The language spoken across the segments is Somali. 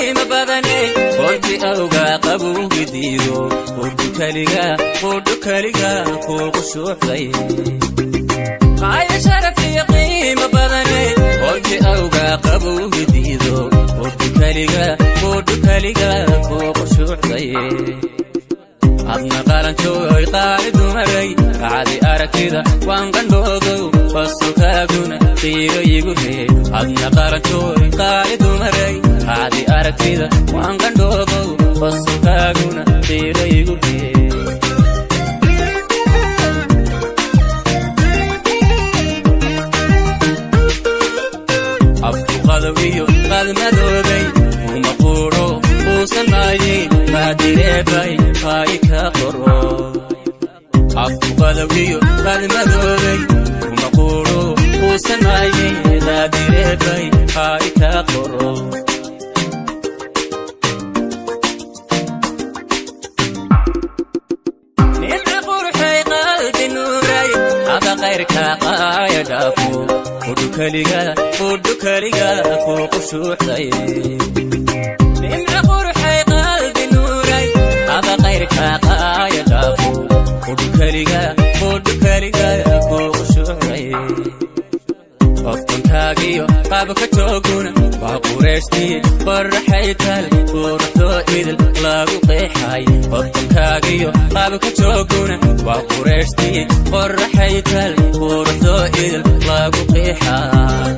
Qiimo badane, qoonti awgaa qabowgidiido, qudhu keliga, qudhu keliga kuu qushuucday. Qaaya sharaf iyo qiimo badane, qoonti awgaa qabowgidiido, qudhu keliga, qudhu keliga kuu qushuucday. Adna qalanjooy, qaali dumaray, qacdi aragtida waan qandhoodow, qosolkaaguna qiiro igu reey. Adna qalanjooy, qaali dumaray, qacdi aragtida waan qandhoodow, qosolkaaguna qiiro igu reey. Afku qadow iyo qadmadoobay kuma quudho uusan maayey, qaadireebay qaayi ka qoro. Afku qadow iyo qadmadoobay kuma quudho uusan maayey, qaadireebay qaayi ka qoro. Nimci quruxay, qalbi nuuray, hada kayrka qaaya dhaafo, qudhu keliga, qudhu keliga kuu qushuucday. Nimci quruxay, qalbi nuuray, hada kayrka qaaya dhaafo, qudhu keliga, qudhu keliga kuu qushuucday. Qofkankaagiyo qaabka jooguna waa qureeshtii qoraxay tal, quruxdoo idil lagu qeexay. Qofkankaagiyo qaabka jooguna waa qureeshtii qoraxay tal, quruxdoo idil lagu qeexay.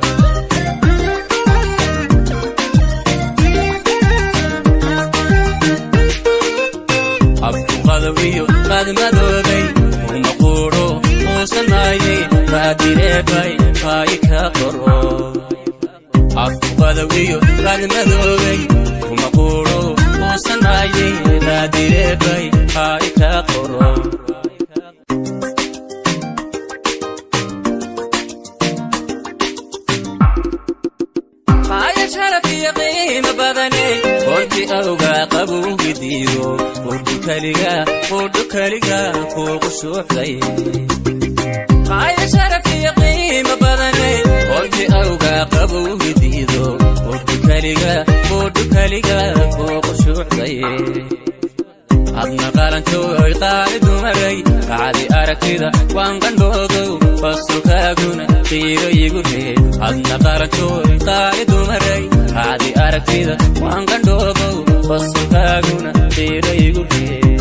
Afku qadow iyo qadmadoobay kuma quudho uusan maayey, qaadireebay qaayi ka qoro. Afku qadow iyo qadmadoobay kuma quudho uusan maayey, qaadireebay qaayi ka qoro. Qaaya sharaf iyo qiimo badane, qoonti awgaa qabowgidiido, qudhu keliga, qudhu keliga kuu qushuucday. Qaaya sharaf iyo qiimo badane, qoonti awgaa qabowgidiido, qudhu keliga, qudhu keliga kuu qushuucday. Adna qalanjooy, qaali dumaray, qacdi aragtida waan qandhoodow, qosolkaaguna qiiro igu reey. Adna qalanjooy, qaali dumaray, qacdi aragtida waan qandhoodow, qosolkaaguna qiiro igu reey.